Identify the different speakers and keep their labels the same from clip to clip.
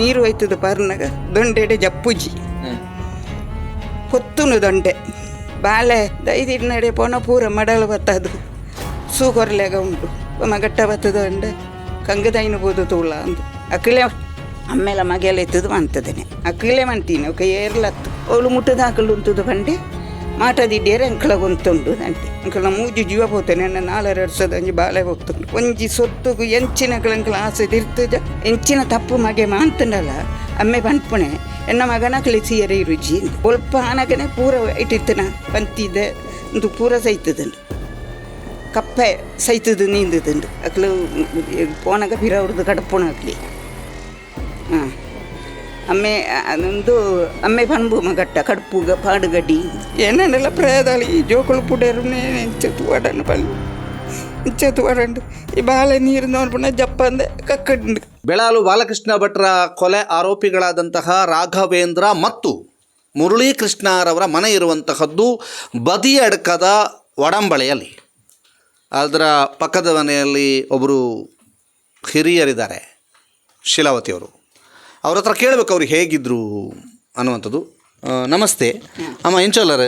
Speaker 1: ನೀರು ಹೋಯ್ತದ ಪರ್ನಗ ದೊಂಡೆಡೆ ಜಪ್ಪುಜಿ ಪೊತ್ತುನು ದೊಂಡೆ ಬಾಲೆ ದೈದಿಡ್ನಡೆ ಪೋನ ಪೂರ ಮಡಲು ಬತ್ತದು ಸೂ ಕೊರ್ಲೆಗ ಉಂಟು ಮಗಟ್ಟ ಬತ್ತದ ಉಂಡೆ ಕಂಗದೈನ ಬೋದು ತೂಳ ಅಂದು ಅಕ್ಲೆ ಅಮ್ಮೆಲ ಮಗೆಲ್ಲ ಎತ್ತದು ಮಂತದೇನೆ ಅಕ್ಲೆ ಮಂತೀನಿ ఒక ಏರ್ಲತ್ತು ಅವಳು ಮುಟ್ಟದ ಹಾಕಲು ಉಂತುದು ಪಂಡೆ ಮಾಟದಿಡ್ಡಿಯರೆ ಅಂಕಲ ಗೊಂತುಂಡು ಅಂತೆ ಅಂಕಲ ಮೂಜಿ ಜೀವ ಪೋತೇನೆ ನನ್ನ ನಾಲರ ವರ್ಷದ ಒಂಜಿ ಬಾಲೆ ಹೋಗ್ತುಂಡು ಒಂಜಿ ಸೊತ್ತುಗು ಎಂಚಿನ ಅಂಕಲ ಆಸೆ ತಿರ್ತುಜ ಎಂಚಿನ ತಪ್ಪು ಮಗೆ ಮಾಂತಂಡಲ್ಲ ಅಮ್ಮೆ ಪನ್ಪುಣೆ ಎನ್ನ ಮಗನ ಕಲಿಸಿಯರೆ ರುಚಿ ಒಲ್ಪ ಆನಗನೆ ಪೂರ ಇಟ್ಟಿತ್ತನ ಪಂತಿದ್ದೆ ಒಂದು ಪೂರ ಸೈತದುಂಡು ಕಪ್ಪೆ ಸೈತದು ನೀಂದುದುಂಡು ಅಕ್ಲು ಪೋನಗ ಪಿರ ಅವ್ರದ್ದು ಕಡಪುಣ ಅಕ್ಲಿ ಹಾಂ ಅಮ್ಮೆ ಅದೊಂದು ಅಮ್ಮೆ ಪಂಬು ಮಗಟ್ಟ ಕಡುಪುಗ ಪಾಡುಗಡಿ ಏನೇನೆಲ್ಲ ಪ್ರೇದಾಳಿ ಈ ಜೋಕುಳು ಪುಡೇರುನೇ ಎಂಚ ತೂವಡನ್ನು ಪಲ್ಲು ಇಂಚ ತೂವಡಂಡು ಈ ಬಾಳೆ ನೀರು ನೋಡ್ಪುಣ ಜಪ್ಪಂದೆ ಕಕ್ಕಂಡು.
Speaker 2: ಬೆಳಾಲು ಬಾಲಕೃಷ್ಣ ಭಟ್ರ ಕೊಲೆ ಆರೋಪಿಗಳಾದಂತಹ ರಾಘವೇಂದ್ರ ಮತ್ತು ಮುರಳೀಕೃಷ್ಣರವರ ಮನೆ ಇರುವಂತಹದ್ದು ಬದಿಯಡ್ಕದ ಒಡಂಬಳೆಯಲ್ಲಿ. ಅದರ ಪಕ್ಕದ ಮನೆಯಲ್ಲಿ ಒಬ್ಬರು ಹಿರಿಯರಿದ್ದಾರೆ, ಶೀಲಾವತಿಯವರು. ಅವ್ರ ಹತ್ರ ಕೇಳಬೇಕು ಅವ್ರು ಹೇಗಿದ್ದರು ಅನ್ನುವಂಥದ್ದು. ನಮಸ್ತೆ ಅಮ್ಮ, ಎಂಚೋಲ್ಲರ್?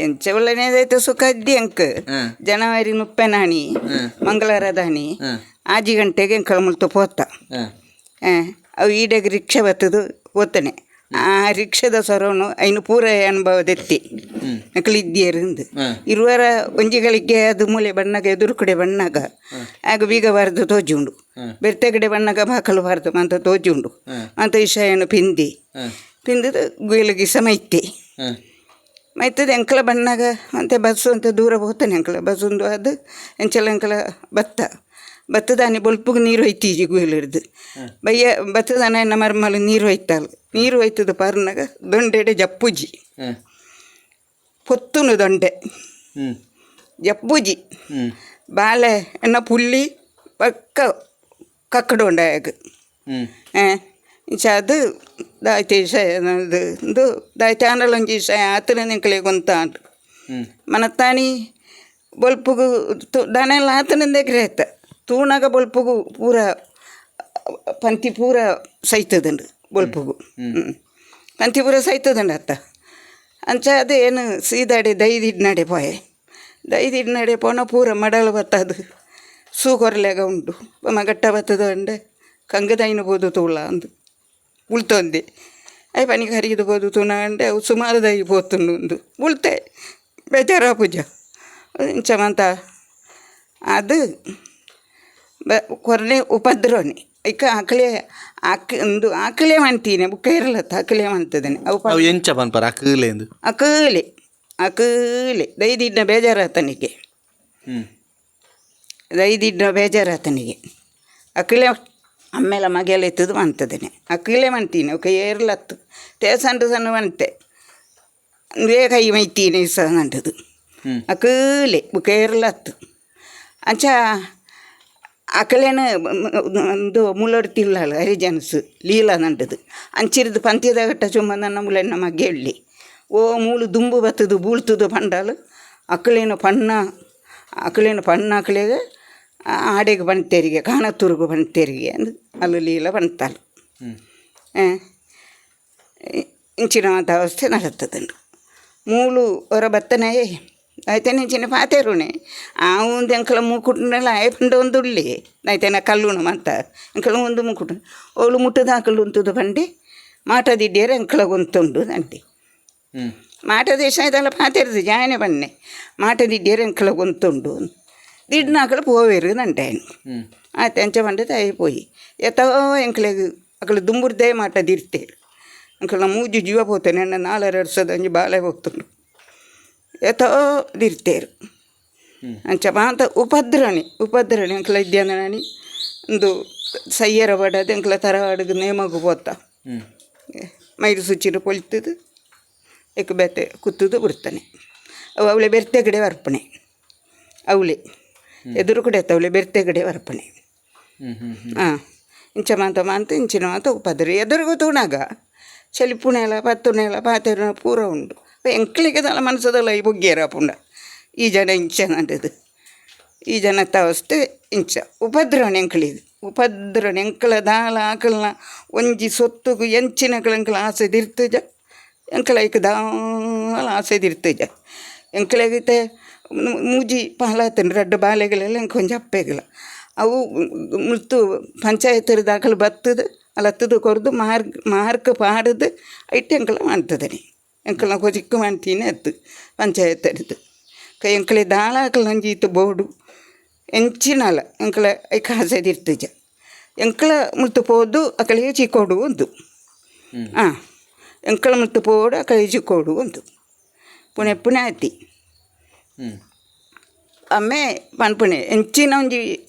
Speaker 1: ಎಂಚ ಒಳ್ಳೆನೇದೈತೆ ಸುಖ ಇದ್ದಿ ಅಂಕ್. ಜನವರಿ ಮುಪ್ಪೆನಾಣಿ ಮಂಗಳವಾರದಾನಿ ಆಜಿ ಗಂಟೆಗೆ ಅಂಕಲ್ ಮುಲ್ತ ಪೋತ. ಅವು ಈಡೆಗೆ ರಿಕ್ಷಾ ಬತ್ತದು ಪೋತನೆ. ಆ ರಿಕ್ಷಾದ ಸೊರವನು ಐನು ಪೂರ ಅನುಭವದೆತ್ತಿ ಅಂಕಲ್ ಇದ್ದಿಯರಿಂದ ಇರುವರ ಒಂಜಿಗಳಿಗೆ ಅದು ಮೂಲೆ ಬಣ್ಣಗ ಎದುರು ಕಡೆ ಬಣ್ಣಗ ಆಗ ಬೀಗ ಬಾರ್ದು ತೋಜುಂಡು, ಬೆರ್ತೆ ಕಡೆ ಬಣ್ಣಗ ಬಾಕಲು ಬಾರ್ದು ಅಂತ ತೋಜುಂಡು ಅಂತ ವಿಷಯನು ಪಿಂದಿ ಪಿಂದದ ಗುಯಿಲಗಿ ಸಮೈತಿ ಮೈತದ ಎಂಕಲ ಬಣ್ಣಗ ಅಂತೆ ಬಸ್ಸು ಅಂತ ದೂರ ಹೋಗ್ತಾನೆ. ಅಂಕಲ ಬಸ್ ಒಂದು ಅದು ಎಂಚಲ ಎಂಕಲ ಭತ್ತ ಭತ್ತದಾನಿ ಬೊಲ್ಪುಗೆ ನೀರು ಹೊಯ್ತೀಜಿ ಗುಯಿಲಿಡ್ದು ಬಯ್ಯ ಭತ್ತದಾನ ಎನ್ನ ಮರ್ಮಲು ನೀರು ಹೊಯ್ತಾಳು. ನೀರು ಹೊಯ್ತದ ಪರ್ನಗ ದೊಂಡೆಡೆ ಜಪ್ಪುಜಿ ಪೊತ್ತುನು ದೊಂಡೆ ಜಪ್ಪುಜಿ ಬಾಲೆ ಎನ್ನ ಪುಲ್ಲಿ ಪಕ್ಕ ಕಕ್ಕಡೊಂಡಾಗ ಇಂಚ ಅದು ದಾಯ್ತೆ ವಿಷಯ ಇದು ಇದು ದಾಯ್ತೆ ಆಂಡಲೊಂಜಿ ವಿಷಯ ಆತನ ನಿಂಕಲೆ ಗೊಂತಾಂಡು ಮನತ್ತಾನಿ ಬೊಲ್ಪುಗು ದನ ಎಲ್ಲ ಆತನಿಂದ ಗ್ರಹಿತ ತೂಣಗ ಬೊಲ್ಪುಗು ಪೂರ ಪಂತಿ ಪೂರ ಸೈತದಂಡು ಬೊಲ್ಪುಗು ಪಂತಿ ಪೂರ ಸೈತದಂಡು ಅತ್ತ. ಅಂಚ ಅದು ಏನು ಸೀದಾಡೆ ದೈದಿಡ್ನಡೆ ಪೋಯೆ. ದೈದಿಡ್ನಡೆ ಪೋನ ಪೂರ ಮಡಲು ಬತ್ತದು ಸೂ ಕೊರ್ಲೆಗ ಉಂಟು ಮಗಟ್ಟ ಬತ್ತದ ಉಂಡೆ ಕಂಗದೈನ ಬೋದು ತೂಳ ಅಂದು ಉಳ್ತೊಂದೆ I ಪನಿ ಕರಿಗಿದು ಬೋದು ತೂನ ಅಂಡೆ ಅವು ಸುಮಾರು ದೈ ಪೋತುಂಡು ಉಂದು ಉಳ್ತೆ ಬೇಜಾರ ಪೂಜ ಇಂಚ ಮಂತ ಅದು ಕೊರ್ನೆ ಉಪದ್ರವನೆ ಇಕ್ಕ ಆಕಲೆ ಆಕ್ ಒಂದು ಆಕಲೆ ಮಂತೀನಿ ಬುಕ್ಕ ಇರಲತ್ತ ಆಕಲೆ ಮಂತದೇನೆ ಅವು
Speaker 2: ಅವು ಎಂಚ ಪನ್ಪರ ಅಕಲೇಂದು?
Speaker 1: ಅಕಲೆ ಅಕಲೆ ದೈದಿಡ್ನ ಬೇಜಾರಾತನಿಗೆ ದೈದಿಡ್ನ ಬೇಜಾರಾತನಿಗೆ ಅಕಲೆ ಅಮ್ಮೆಲ ಮಗೆಲ್ಲ ಎತ್ತದು ಮಂತದೇನೆ ಅಕಲೆ ಮಂತೀನಿ ఒక ಏರ್ಲತ್ತು ತೇಸಂಡು ಸಣ್ಣ ಮಂತೆ ವೇ ಕೈ ಮೈತೀನಿ ಸಹ ನಂಟದು ಅಕಲೆ ಬುಕ್ಕ ಏರ್ಲತ್ತು. ಅಂಚ ಅಕಲೇನ ಒಂದು ಮುಲೊಡ್ತಿಲ್ಲಲ್ಲ ಹರಿಜನ್ಸ್ ಲೀಲಾ ನಂಟದು ಅಂಚಿರ್ದು ಪಂತಿದ ಗಟ್ಟ ಚುಮ್ಮ ನನ್ನ ಮುಲೆನ್ನ ಮಗೆಳ್ಳಿ ಓ ಮೂಲು ದುಂಬು ಬತ್ತದು ಬೂಳ್ತದು ಪಂಡಾಲು ಅಕಲೇನ ಪಣ್ಣ ಅಕಲೇನ ಪಣ್ಣ ಅಕಲೆಗ ಆಡೆಗೆ ಬಂತೇರಿಗೆ ಕಾಣತೂರ್ಗು ಬಂತೇರಿಗೆ ಅಂದು ಅಲ್ಲು ಲೀಲ ಬಂತಾಳು. ಇಂಚಿನ ಅವಸ್ಥೆ ನಡತ್ತದಂಡು ಮೂಲು ಹೊರ ಬತ್ತನೇ ಆಯ್ತೇನೆ ಇಂಚಿನ ಪಾತೆರುಣೆ ಆ ಒಂದು ಎಂಕಲ ಮೂಕುಟನೆಲ್ಲ ಆಯ್ ಪಂಡ ಒಂದು ಉಳ್ಳಿ ಆಯ್ತೇನ ಕಲ್ಲುಣ ಮಂತ ಎಂಕಲ ಒಂದು ಮೂಕುಟ ಅವಳು ಮುಟ್ಟದ ಹಾಕಲು ಉಂತುದು ಪಂಡೆ ಮಾಟ ದಿಡ್ಡಿಯರೆ ಎಂಕಲ ಗೊಂತುಂಡು ಅಂತೆ ಮಾಟ ದೇಶ ಇದೆಲ್ಲ ಪಾತೆರ್ದು ಜಾಯನೆ ಬನ್ನೆ ಮಾಟ ದಿಡ್ಡಿಯರೆ ಎಂಕಲ ಗೊಂತುಂಡು ದಿಡ್ನಾಕಲು ಪೋವೇರು ನಂಟೇನು ಆಯ್ತು ಎಂಚ ಪಂಡೆ ತಾಯಿ ಪೋಯಿ ಎತ್ತೋ ಎಂಕಲೆಗ್ ಅಕಲು ದುಂಬುರ್ದೇ ಮಾಟ ದಿರ್ತೇರು ಅಂಕಲ್ನ ಮೂಜಿ ಜೀವ ಪೋತೇನೆ ನನ್ನ ನಾಲರ ವರ್ಷದ ಒಂಜಿ ಬಾಲೆ ಹೋಗ್ತುಂಡು ಎತ್ತೋ ದಿರ್ತೇರು ಅಂಚ ಮಾತ ಉಪದ್ರವಣಿ ಉಪದ್ರವಣಿ ಅಂಕಲ ಇದ್ಯಾಂದನಾನಿ ಒಂದು ಸಯ್ಯರ ಬಡದು ಅಂಕಲ ತರವಾಡಿಗೆ ನೇಮಗು ಪೋತ ಮೈರು ಸುಚ್ಚಿನ ಪೊಲ್ತದು ಎಕ್ ಬೇತೆ ಕುತ್ತುದು ಬಿಡ್ತಾನೆ. ಅವು ಅವಳೆ ಬೆರ್ತೆ ಕಡೆ ವರ್ಪಣೆ ಅವಳೆ ಎದುರು ಕಡೆ ಅವಳೆ ಬೆರ್ತೆ ಕಡೆ ವರ್ಪಣೆ ಹಾಂ ಇಂಚ ಮಾತ ಮಾಂತ ಇಂಚಿನ ಮಾತ ಉಪದ್ರ ಎದುರಿಗೂ ತೂಣಾಗ ಚಲಿಪುಣೆಲ ಪತ್ತುನೆಲ ಪಾತೆರುನ ಪೂರ ಉಂಡು ಎಂಕ್ಲಿಗೆ ದಲ ಮನಸ್ಸದಲ್ಲ ಈ ಬೊಗ್ಗೇರ ಪುಂಡ ಈ ಜನ ಇಂಚ ನಡದು ಈ ಜನತ್ತ ಅವಸ್ಥೆ ಇಂಚ ಉಪದ್ರವಣೆ ಎಂಕ್ಲಿದು. ಉಪದ್ರ ಎಂಕಲ ದಾಲ ಆಕಲ್ನ ಒಂಜಿ ಸೊತ್ತುಗು ಎಂಚಿನಕಲ ಎಂಕಲ ಆಸೆ ದಿರ್ತುಜ ಎಂಕಲ ಐಕ್ ದಾಲ ಆಸೆ ದಿರ್ತುಜ ಎಂಕಲೆಗಿತೆ ಮೂಜಿ ಪಾಲಾತಂಡು ರಡ್ಡ್ ಬಾಲೆಗಳೆಲ್ಲ ಎಂಕ್ ಒಂಜಿ ಅಪ್ಪೆಗ್ಲ ಅವು ಮುಲ್ತು ಪಂಚಾಯತ್ ದಾಕಲು ಬತ್ತುದು ಅಲತ್ತುದು ಕೊರ್ದು ಮಾರ್ಕ್ ಮಾರ್ಕ್ ಪಾಡುದು ಐಟ್ ಎಂಕಲ ಮಾಡ್ತದನಿ ಎಂಕಲ್ನ ಕೊಜಿಕ್ಕು ಮಾಡ್ತೀನಿ ಅತ್ತು ಪಂಚಾಯತ್ ಅಡ್ದು ಕೈ ಎಂಕಲೆ ದಾಲ ಅಕಲ್ನ ಒಂಜಿ ಇತ್ತು ಬೋಡು ಎಂಚಿನಲ ಎಂಕಲ ಐಕ್ ಆಸೆ ದಿರ್ತುಜ ಎಂಕಲ ಮುಲ್ತು ಪೋದು ಅಕಲಿಗೆ ಚಿಕ್ಕೋಡು ಉಂದು ಹಾಂ ಎಂಕಲ ಮುಲ್ತು ಪೋಡು ಅಕಲಿಗೆ ಚಿಕ್ಕೋಡು ಉಂದು ಪುಣೆ ಪುಣೆ ಆತಿ ಅಮ್ಮೆ ಪನ್ಪುಣೆ ಎಂಚಿನ ಒಂಜಿ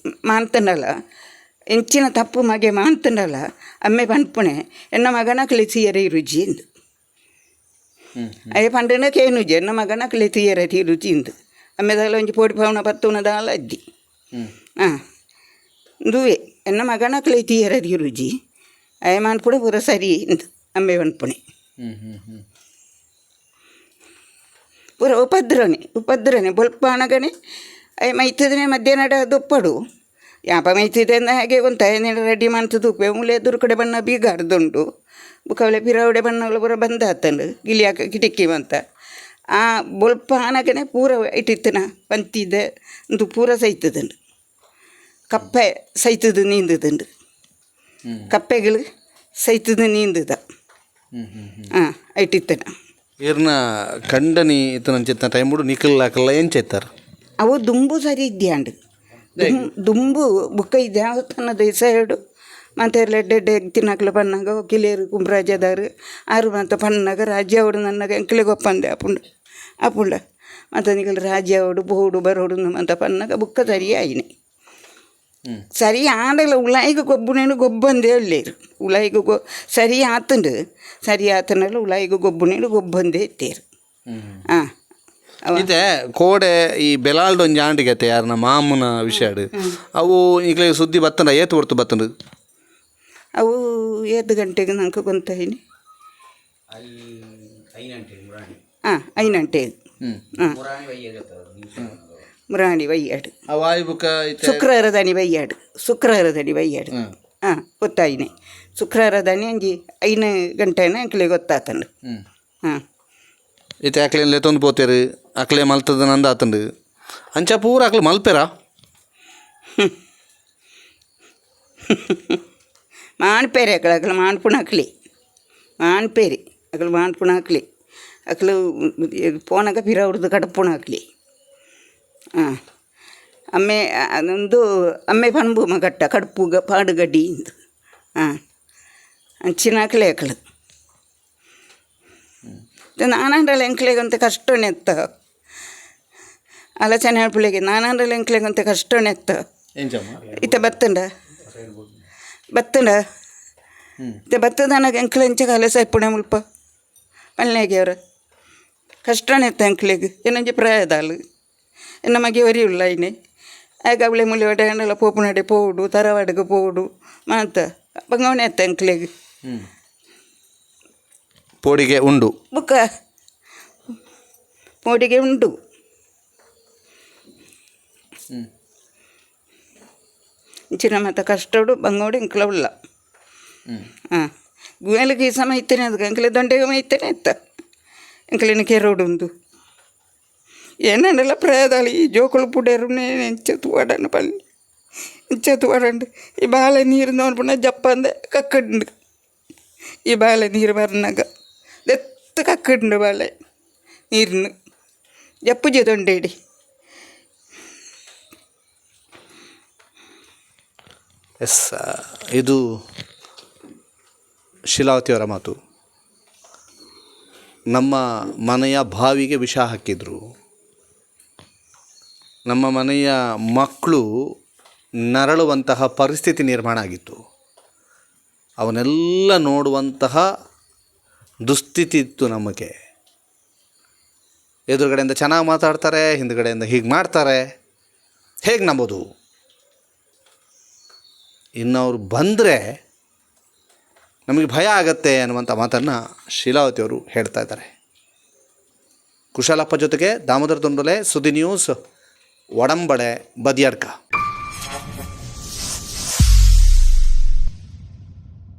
Speaker 1: ಮಾನ್ತಂಡಲ ಎಂಚಿನ ತಪ್ಪು ಮಗೆ ಮಾನ್ತಂಡಲ ಅಮ್ಮೆ ಪನ್ಪುಣೆ ಎನ್ನ ಮಗನ ಕಲಿಸಿಯರೆ ರುಚಿ ಎಂದು ಅಯ್ಯ ಪಂಡನ ಕೇನುಜಿ ಎನ್ನ ಮಗನ ಕಲಿಸಿಯರೆ ರುಚಿ ಇಂದು ಅಮ್ಮೆದಾಲ ಒಂಜಿ ಪೋಡಿ ಪವನ ಪತ್ತುನ ದಾಲ ಅಜ್ಜಿ ಹಾಂ ದುವೆ ಎನ್ನ ಮಗನ ಕಲಿತೀಯರ ರುಚಿ ಅಯ್ಯ ಮಾನ್ಪುಡೆ ಪೂರ ಸರಿ ಇಂದು ಅಮ್ಮೆ ಪನ್ಪುಣೆ ಪೂರ ಉಪದ್ರವನೆ ಉಪದ್ರವನೆ ಬೊಲ್ಪಾನಗನೆ ಅಯ್ಯ ಮೈತದನೆ ಮಧ್ಯಾಹ್ನ ದುಪ್ಪಡು ಯಾಪ ಮೈತಿದೆ ಹಾಗೆ ಒಂದು ತಾಯಿನ ರೆಡಿ ಮಾಡ್ತದ್ದು ಉಪ್ಪೆ ಮೂಲೆ ಎದುರು ಕಡೆ ಬಣ್ಣ ಬೀಗ ಅರ್ದುಂಟು ಬುಕ್ಕವಳೆ ಪಿರವಡೆ ಬಣ್ಣಗಳು ಪೂರ ಬಂದ ಆತಂಡು ಗಿಳಿಯಾಕ ಕಿಟಕಿ ಅಂತ ಆ ಬೊಲ್ಪ ಆನಗನೆ ಪೂರ ಇಟ್ಟಿತ್ತನ ಪಂತಿದೆ ಒಂದು ಪೂರ ಸೈತದಂಡು ಕಪ್ಪೆ ಸೈತದು ನೀಂದುದುಂಡು ಕಪ್ಪೆಗಳು ಸೈತದು ನೀಂದುದ ಹಾಂ ಇಟ್ಟಿತ್ತನ
Speaker 2: ಇರ್ನ ಕಂಡನಿ ಇತ್ತನಂಚಿತ್ತ ಟೈಮ್ ನಿಖಲ್ ಹಾಕಲ್ಲ ಎಂಚೈತಾರ
Speaker 1: ಅವು ದುಂಬು ಸರಿ ಇದ್ಯಾಂಡು ದುಂಬು ಬುಕ್ಕ ದೇವಸ್ಥಾನದ ಸೈಡು ಮತ್ತು ಎಡ್ಡೆ ತಿನ್ನಕ್ಲ ಪನ್ನಾಗ ಕಿಲೇರು ಕುಂಬ್ರಾಜದಾರು ಆರು ಮತ್ತು ಪನ್ನಾಗ ರಾಜ್ಯ ಅವಡು ನನ್ನಗ ಎಂಕ್ಲೆ ಗೊಪ್ಪಂದೆ ಅಪುಂಡ ಅಪುಂಡ ಮತ್ತು ನಿಕಲ್ ರಾಜ್ಯ ಅವಡು ಬೋಡು ಬರೋಡು ಅಂತ ಪನ್ನಾಗ ಬುಕ್ಕ ಸರಿ ಆಯಿನಿ ಸರಿ ಆಂಡಲ ಉಳಾಯಿಗೆ ಗೊಬ್ಬುನೇನು ಗೊಬ್ಬಂದೇ ಒಳ್ಳೇರು ಉಳಾಯಿಗೆ ಗೊ ಸರಿ ಆತಂಡು ಸರಿ ಆತನಲ್ಲ ಉಳಾಯಿಗೆ ಗೊಬ್ಬುನೇನು ಗೊಬ್ಬಂದೇ ಇತ್ತೇರು ಹಾಂ
Speaker 2: ಇತ್ತೆ ಕೋಡೆ ಈ ಬೆಲಾಲ್ಡ್ ಒಂಜಿ ಆಂಡಿಗತ್ತೆ ಯಾರನ ಮಾಮನ ವಿಷಯ ಅವು ಈಗಲೇ ಸುದ್ದಿ ಬತ್ತಂಡ ಏತು ಹೊರ್ತು ಬತ್ತಂಡು
Speaker 1: ಅವು ಏಳು ಗಂಟೆಗೆ ನಂಗೆ ಗೊಂತಾಯಿನಿ ಹಾಂ ಐನಂಟೆ ಹಾಂ ಮುರಾಣಿ ವೈಯಾಡು
Speaker 2: ಅವು ಆಯ್ ಬುಕ್ಕ ಇತ್ತೆ
Speaker 1: ಶುಕ್ರವಾರದಾನಿ ವೈಯಾಡು ಶುಕ್ರವಾರದಾನಿ ವೈಯಾಡು ಹಾಂ ಗೊತ್ತಾಯಿನಿ ಶುಕ್ರವಾರದಾನಿ ಅಂಜಿ ಐನು ಗಂಟೆನ ಎಂಕ್ಲೆ ಗೊತ್ತಾತಂಡು ಹಾಂ
Speaker 2: ಇತ್ತೆ ಅಕ್ಲೇನ್ ಲೆತ್ತೊಂದು ಪೋತೇರು ಅಕ್ಲೆ ಮಲ್ತದ ನಂದ ಆತಂಡು ಅಂಚ ಪೂರ ಅಕ್ಲೆ ಮಲ್ಪೆರಾ
Speaker 1: ಮಾನ್ಪೇರೆ ಅಕಲ ಅಕಲ ಮಾನ್ಪುಣ ಅಕ್ಲಿ ಮಾನ್ಪೇರಿ ಅಕಲು ಮಾನ್ಪುಣ ಅಕ್ಲಿ ಅಕಲು ಪೋನಗ ಪಿರ ಹುಡ್ದು ಕಡಪುಣ ಅಕ್ಲಿ ಹಾಂ ಅಮ್ಮೆ ಅದೊಂದು ಅಮ್ಮೆ ಪನ್ಬು ಮಗಟ್ಟ ಕಡುಪು ಪಾಡುಗಡ್ಡಿ ಇಂದು ಹಾಂ ಅಂಚಿನ ಅಕ್ಲೆ ಅಕಲು ನಾನಾಂಡಲ ಎಂಕ್ಲೆಗಂತ ಕಷ್ಟನೆತ್ತ ಆಲೋಚನೆ ಪುಳ್ಳಿಗೆ ನಾನಾಂಡಲ ಎಂಕ್ಲೆಗಂತ ಕಷ್ಟನೆತ್ತ
Speaker 2: ಎಂಚಮ್ಮ
Speaker 1: ಇತ್ತ ಬತ್ತಂಡ ಬತ್ತಂಡ ಇತ್ತ ಬತ್ತದನಗ ಎಂಕ್ಲೆ ಎಂಚ ಕಾಲ ಸೈಪುಣೆ ಮುಲ್ಪ ಪಲ್ನೆಗೆ ಅವ್ರ ಕಷ್ಟನೆತ್ತ ಎಂಕ್ಲೆಗ್ ಏನಂಜಿ ಪ್ರಾಯದಾಲು ಎನ್ನ ಮಗೆ ಒರಿ ಉಳ್ಳ ಐನೆ ಆಗ ಅವಳೆ ಮುಲಿ ಒಡೆ ಹಣ್ಣೆಲ್ಲ ಪೋಪುನಡೆ ಪೋಡು ತರವಾಡಿಗೆ ಪೋಡು ಮಾತ ಬಂಗವಣೆ ಎತ್ತ ಎಂಕ್ಲೆಗ್
Speaker 2: ಪೋಡಿಗೆ ಉಂಡು
Speaker 1: ಬುಕ್ಕ ಪೋಡಿಗೆ ಉಂಟು ಇಂಚಿನ ಮತ್ತು ಕಷ್ಟೋಡು ಬಂಗೋಡು ಎಂಕ್ಲ ಉಳ್ಳ ಹಾಂ ಗುವೆಲಗೆ ಈ ಸಮ ಇತ್ತೇನೆ ಅದಕ್ಕೆ ಎಂಕ್ಲೆ ದೊಂಡೆಗೆ ಮೈತೇನೆ ಇತ್ತ ಎಂಕ್ಲೇನ ಕೆರೋಡು ಉಂದು ಏನಂಡಲ್ಲ ಪ್ರಯದಾಳಿ ಈ ಜೋಕುಳು ಪುಡೇರು ಎಂಚ ತೂಡಂಡು ಪಲ್ಲಿ ಎಂಚ ತೂಡಂಡು ಈ ಬಾಳೆ ನೀರು ನೋಡ್ಪುಣ ಜಪ್ಪಂದೆ ಕಕ್ಕಂಡು ಈ ಬಾಳೆ ನೀರು ಬರ್ನಾಗ ದೆತ್ತ ಕಕ್ಕಂಡು ಬಾಳೆ ನೀರಿನ ಜಪ್ಪುಜೆ ದೊಂಡೇಡಿ.
Speaker 2: ಎಸ್, ಇದು ಶೀಲಾವತಿಯವರ ಮಾತು. ನಮ್ಮ ಮನೆಯ ಬಾವಿಗೆ ವಿಷ ಹಾಕಿದರು, ನಮ್ಮ ಮನೆಯ ಮಕ್ಕಳು ನರಳುವಂತಹ ಪರಿಸ್ಥಿತಿ ನಿರ್ಮಾಣ ಆಗಿತ್ತು, ಅವನ್ನೆಲ್ಲ ನೋಡುವಂತಹ ದುಸ್ಥಿತಿ ಇತ್ತು ನಮಗೆ. ಎದುರುಗಡೆಯಿಂದ ಚೆನ್ನಾಗಿ ಮಾತಾಡ್ತಾರೆ, ಹಿಂದುಗಡೆಯಿಂದ ಹೀಗೆ ಮಾಡ್ತಾರೆ, ಹೇಗೆ ನಂಬೋದು? ಇನ್ನವ್ರು ಬಂದರೆ ನಮಗೆ ಭಯ ಆಗತ್ತೆ ಅನ್ನುವಂಥ ಮಾತನ್ನು ಶೀಲಾವತಿಯವರು ಹೇಳ್ತಾ ಇದ್ದಾರೆ. ಕುಶಾಲಪ್ಪ ಜೊತೆಗೆ ದಾಮೋದರ ದೊಂಡೋಲೆ, ಸುದ್ದಿ ನ್ಯೂಸ್, ಒಡಂಬಳೆ, ಬದಿಯಡ್ಕ.